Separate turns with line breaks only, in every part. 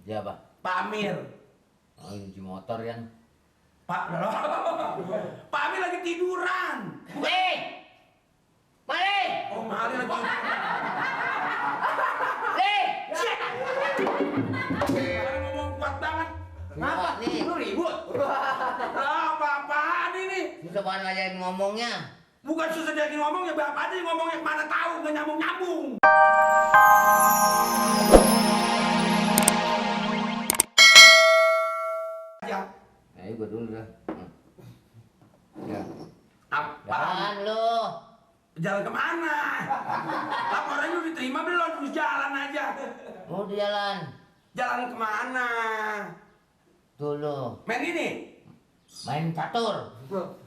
Siapa?
Pak Amir.
Oh, cuci motor yang.
Pak Amir lagi tiduran.
Mali!
Oh, Mali lagi. Sekarang ngomong kuat banget.
Kenapa? Nih.
Lu ribut? Apa-apaan ini?
Susah banget ngajarin ngomongnya.
Bukan susah jadi ngomong, ya bapak aja yang ngomongnya mana tahu, nggak nyambung-nyambung. Ya.
Gua dulu dah. Ya.
Apaan?
Lu.
Jalan kemana? Laporannya udah diterima belum? Terus jalan aja.
Mau di jalan.
Jalan kemana?
Dulu.
Main ini?
Main catur.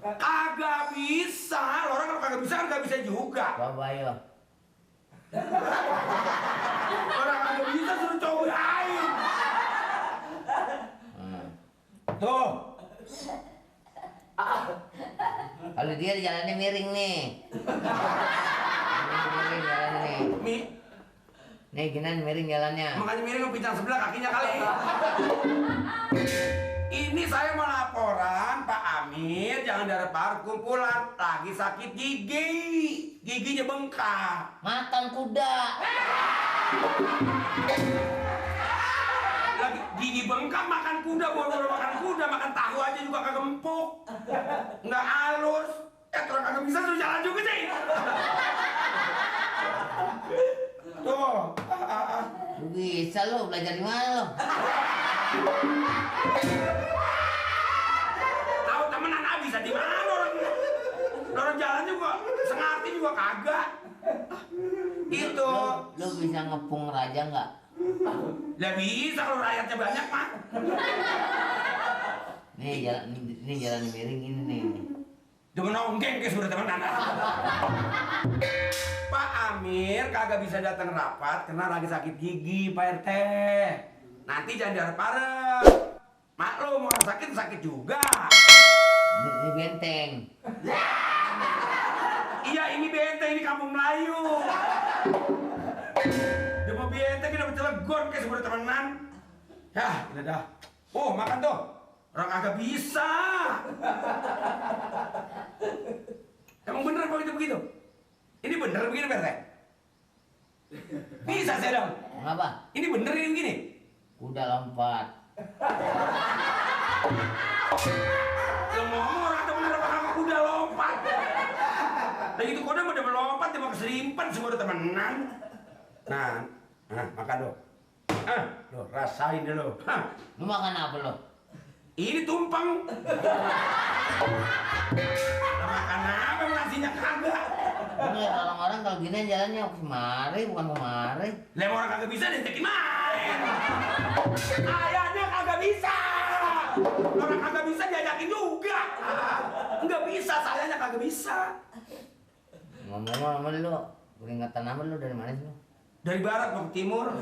Kagak bisa. Orang kalau kagak bisa kan kagak bisa juga.
Coba ayo.
Orang kagak bisa suruh cobain. Tuh.
Kalau dia di jalannya miring nih. Miring jalannya nih. Nih gini miring jalannya.
Makanya miring pincang sebelah kakinya kali. Ini saya mau laporan Pak Amir, jangan darah kumpulan lagi sakit gigi. Giginya bengkak.
Makan kuda.
Lagi gigi bengkak makan kuda, boro-boro makan kuda, makan tahu aja juga kagak empuk. Nggak halus. Orang kagak bisa suruh jalan juga sih. Tuh.
Lu bisa lu belajar di mana lu?
Tahu temenan bisa di mana orang jalan juga sengarti juga kagak. Itu.
Lu bisa ngepung raja nggak?
Lah bisa kalau rakyatnya banyak mah.
Nih jalan miring ini nih.
Demen nonggeng ke sudah temenan. Pak Amir kagak bisa datang rapat karena lagi sakit gigi Pak RT. Nanti jangan diharap-harap. Maklum orang sakit juga.
Ini benteng.
Iya ini benteng, ini kampung Melayu. Dia mau benteng kita Cilegon kayak sebuah temenan. Ya, ini dah. Oh, makan tuh. Orang agak bisa. Emang bener kok itu begitu? Ini bener begini, Pak RT? Bisa saya dong.
Kenapa?
Ini bener ini begini.
Kuda lompat.
Yang ngomong orang temen apa kuda lompat. Dan itu kuda mau lompat, dia mau keserimpan semua temenan. Nah, makan dulu. Loh, rasain dulu.
Lu makan apa lu?
Ini tumpeng. Makan apa nasinya kagak?
Ini orang-orang kalau gini jalannya kemari bukan kemari.
Lah orang kagak bisa diajakin main. Ayahnya kagak bisa. Orang kagak bisa diajakin juga. Enggak bisa, sayanya kagak bisa.
Ngomong-ngomong sama lu, peringatan nama lu dari mana sih lu?
Dari barat mau ke timur.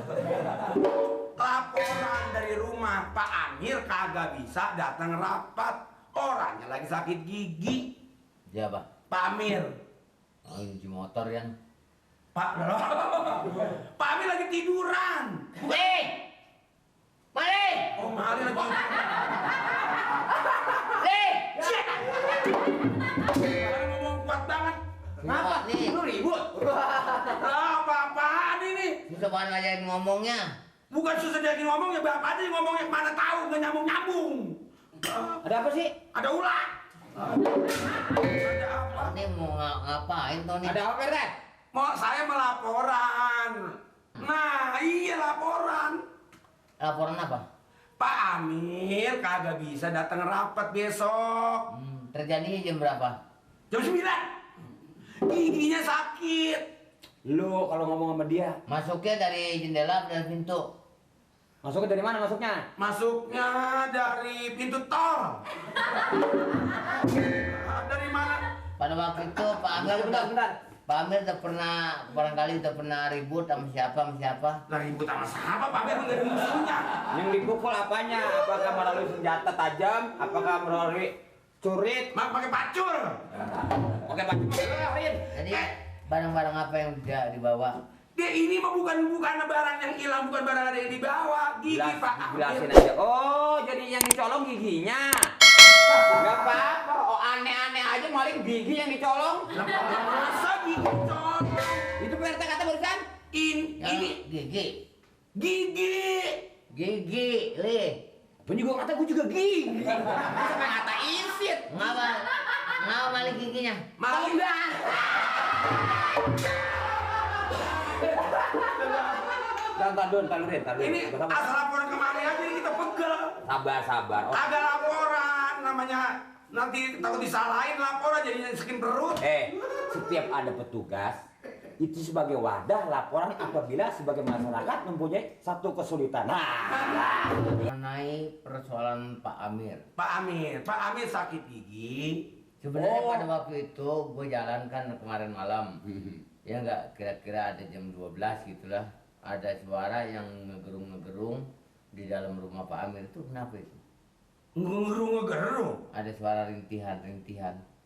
Laporan dari rumah Pak Amir kagak bisa datang rapat. Orangnya lagi sakit gigi.
Siapa?
Pak Amir.
Oh, cuci motor yang.
Pak Amir lagi tiduran.
Mali!
Oh, Mali lagi. Sekarang ngomong kuat banget.
Kenapa? Nih.
Lu ribut? Apa-apaan ini?
Susah banget ngajarin ngomongnya.
Bukan susah jadi ngomong, ya bapak aja yang ngomongnya mana tahu, nggak nyambung-nyambung.
Ada apa sih?
Ada ular. Ada apa?
Ini mau ngapain tuh nih?
Ada apa, Pak RT?
Saya melaporan. Nah, iya laporan.
Laporan apa?
Pak Amir kagak bisa datang rapat besok.
Terjadinya jam berapa?
Jam 9. Giginya sakit.
Lu kalau ngomong sama dia,
Masuknya dari jendela atau dari pintu?
masuknya dari mana masuknya?
Masuknya dari pintu tol. Dari mana?
Pada waktu itu Pak Amir
Bentar.
Pak Amir udah pernah barangkali udah pernah ribut sama siapa?
Lah ribut sama siapa? Pak Amir nggak ada musuhnya.
Yang dipukul apanya? Apakah melalui senjata tajam? Apakah melalui curit?
Pakai pacul.
Pakai baju ngapain?
Jadi barang-barang apa yang udah dibawa?
Dia ini mah bukan barang yang hilang, bukan barang ada yang dibawa. Gigi Pak Amir.
Jelasin aja. Oh, jadi yang dicolong giginya. Enggak apa-apa. Oh, aneh-aneh aja maling gigi yang dicolong.
Masa gigi colong?
Itu Pak RT kata barusan.
Ini
Gigi.
gigi.
Le.
Pun juga kata gue juga gigi. Masa pengen kata isit.
Ngapa balik giginya?
Maling
Enggak. Ntar dulu.
Ini asal laporan kemari aja ini kita pegel.
Sabar. Oh.
Ada laporan namanya, nanti takut disalahin laporan jadinya skin perut.
Setiap ada petugas itu sebagai wadah laporan apabila sebagai masyarakat mempunyai satu kesulitan. Nah,
Mengenai persoalan Pak Amir.
Pak Amir sakit gigi.
Sebenarnya pada waktu itu gue jalankan kemarin malam. Ya enggak, kira-kira ada jam 12 gitulah. Ada suara yang ngegerung di dalam rumah Pak Amir. Itu kenapa itu?
Ngegerung.
Ada suara rintihan.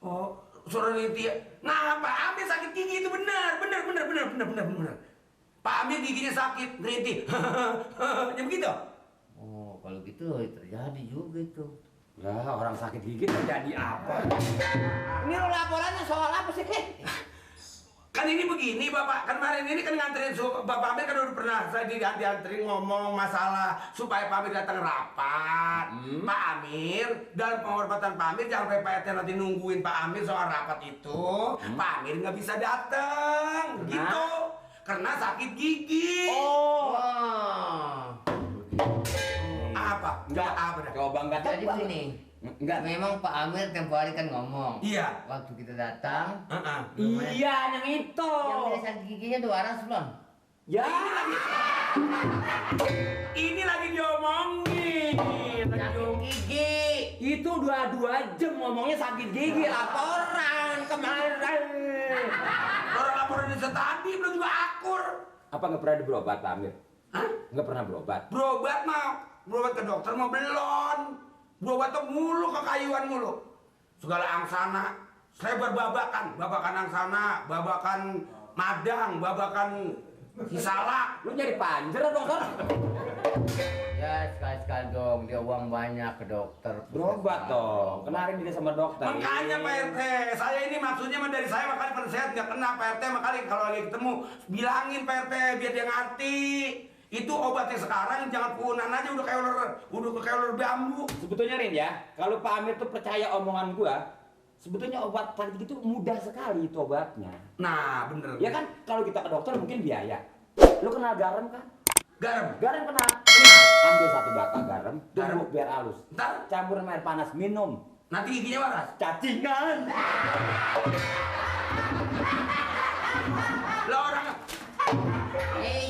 Oh, suara rintihan. Nah, Pak Amir sakit gigi itu benar. Pak Amir giginya sakit, rintih. Ya begitu?
Oh, kalau gitu terjadi juga itu.
ya orang sakit gigi terjadi apa? Ini lo laporannya soal apa sih, Ki?
Kan ini begini Bapak, kan kemarin ini kan nganterin Bapak Amir kan udah pernah saya dianterin ngomong masalah supaya Pak Amir datang rapat. Pak Amir, dalam penghormatan Pak Amir jangan sampai Pak RT nanti nungguin Pak Amir soal rapat itu. Pak Amir nggak bisa datang, gitu. Karena sakit gigi.
Oh.
Apa?
Enggak
apa dah?
Coba enggak tahu.
Jadi begini.
Enggak.
Memang Pak Amir tempo hari kan ngomong.
Iya.
Waktu kita datang.
Iya, yang itu.
Yang dia sakit giginya 2 orang sebelum.
Ya.
Ini lagi diomongin.
Sakit gigi.
Itu 22 jam ngomongnya sakit gigi laporan kemarin.
Orang laporan dari tadi belum juga akur.
Apa nggak pernah berobat, Pak Amir?
Hah?
Nggak pernah berobat.
Berobat ke dokter mau belum. Berobat tuh mulu ke kayuan mulu. Segala angsana, saya berbabakan angsana, babakan madang, babakan sisala.
Lu nyari panjer dokter?
Ya sekali-sekali dong, dia uang banyak ke dokter.
Berobat dong. Kemarin dia sama dokter.
Makanya Pak RT, saya ini maksudnya dari saya makanya pada sehat nggak kena Pak RT, makanya kalau lagi ketemu bilangin Pak RT biar dia ngerti. Itu obatnya sekarang jangan punan aja udah kayak ular bambu.
Sebetulnya Rin ya, kalau Pak Amir tuh percaya omongan gua, sebetulnya obat sakit gitu mudah sekali itu obatnya.
Nah, bener.
Ya kan kalau kita ke dokter mungkin biaya. Lu kenal garam kan?
Garam.
Garam kenal. Ambil 1 bata garam, tumbuk biar halus.
Ntar
Campur sama air panas, minum.
nanti giginya waras.
Cacingan.
Lah orang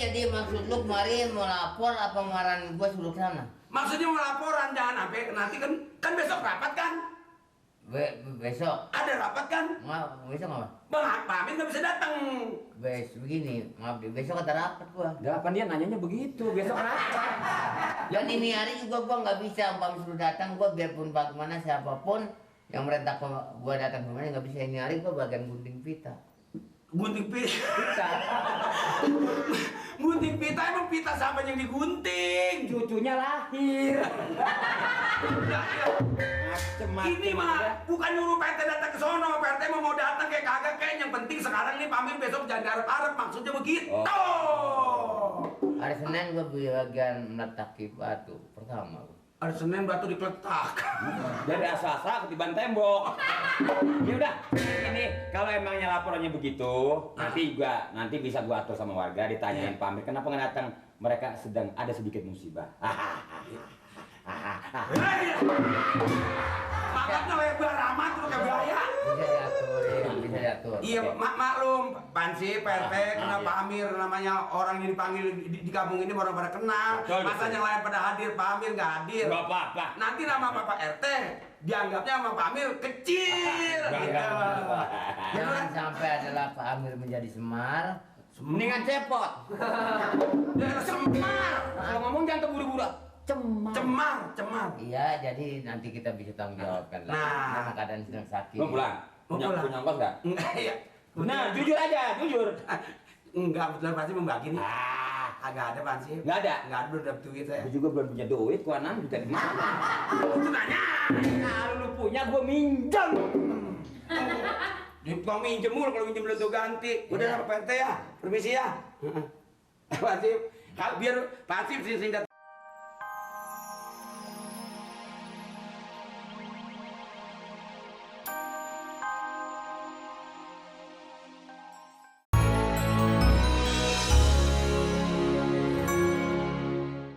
Jadi maksud lu kemarin mau lapor apa marahin gua suruh ke sana?
maksudnya mau laporan jangan sampai nanti kan besok rapat kan?
Besok.
Ada rapat kan?
Besok apa?
Bang, Pak Amin nggak bisa datang.
Begini, maaf besok ada rapat gua.
Kapan dia nanyanya begitu? Besok apa?
Dan ini hari juga gua nggak bisa, Pak suruh datang gua biarpun bagaimana siapapun yang merintah gua datang ke mana nggak bisa. Ini hari gua bagian gunting pita.
Gunting pita. Gunting pita emang pita siapa yang digunting?
Cucunya lahir. Macem-macem
Ini mah
aja.
bukan nyuruh Pak RT datang ke sono. Pak RT mau datang kayak kagak kayak yang penting sekarang nih Pak Amin besok jangan diarep-arep maksudnya begitu.
Hari Senin gua bagian meletaki batu pertama.
Hari Senin batu dikletak.
Dari asa-asa ketiban tembok. Ya udah, ini kalau emangnya laporannya begitu, nanti bisa gua atur sama warga ditanyain Pak Amir kenapa nggak datang. Mereka sedang ada sedikit musibah.
Makanya lebar amat lu kayak biaya.
Bisa diatur.
Iya, maklum, Pansi, Pak RT, kenal Pak Amir, namanya orang yang dipanggil di kampung ini orang pada kenal.
Betul,
Masa yang lain pada hadir, Pak Amir nggak hadir.
Gak apa-apa.
Nanti nama Bapak RT dianggapnya sama Pak Amir kecil. Gitu.
Jangan sampai adalah Pak Amir menjadi Semar, mendingan cepot.
Daerah Semar.
Kalau ngomong jangan terburu-buru. Cemar.
Iya, jadi nanti kita bisa tanggung jawabkan lah.
Nah.
Karena keadaan sedang sakit.
Lu pulang.
Mau
Punya
pulang.
ongkos nggak?
Enggak ya.
Nah, jujur aja, jujur.
Enggak, kebetulan pasti membagi nih.
Ah,
Agak ada Pak Hansip.
nggak ada.
Enggak ada, belum dapet duit saya.
Aku juga belum punya duit, gua nang duit dari mana?
Itu nanya.
Kalau lu punya, gua minjem.
Di tukang minjem mulu, kalau minjem belum tuh ganti. Udah Pak RT ya, permisi ya. Pak Hansip, biar Pak Hansip sering-sering datang.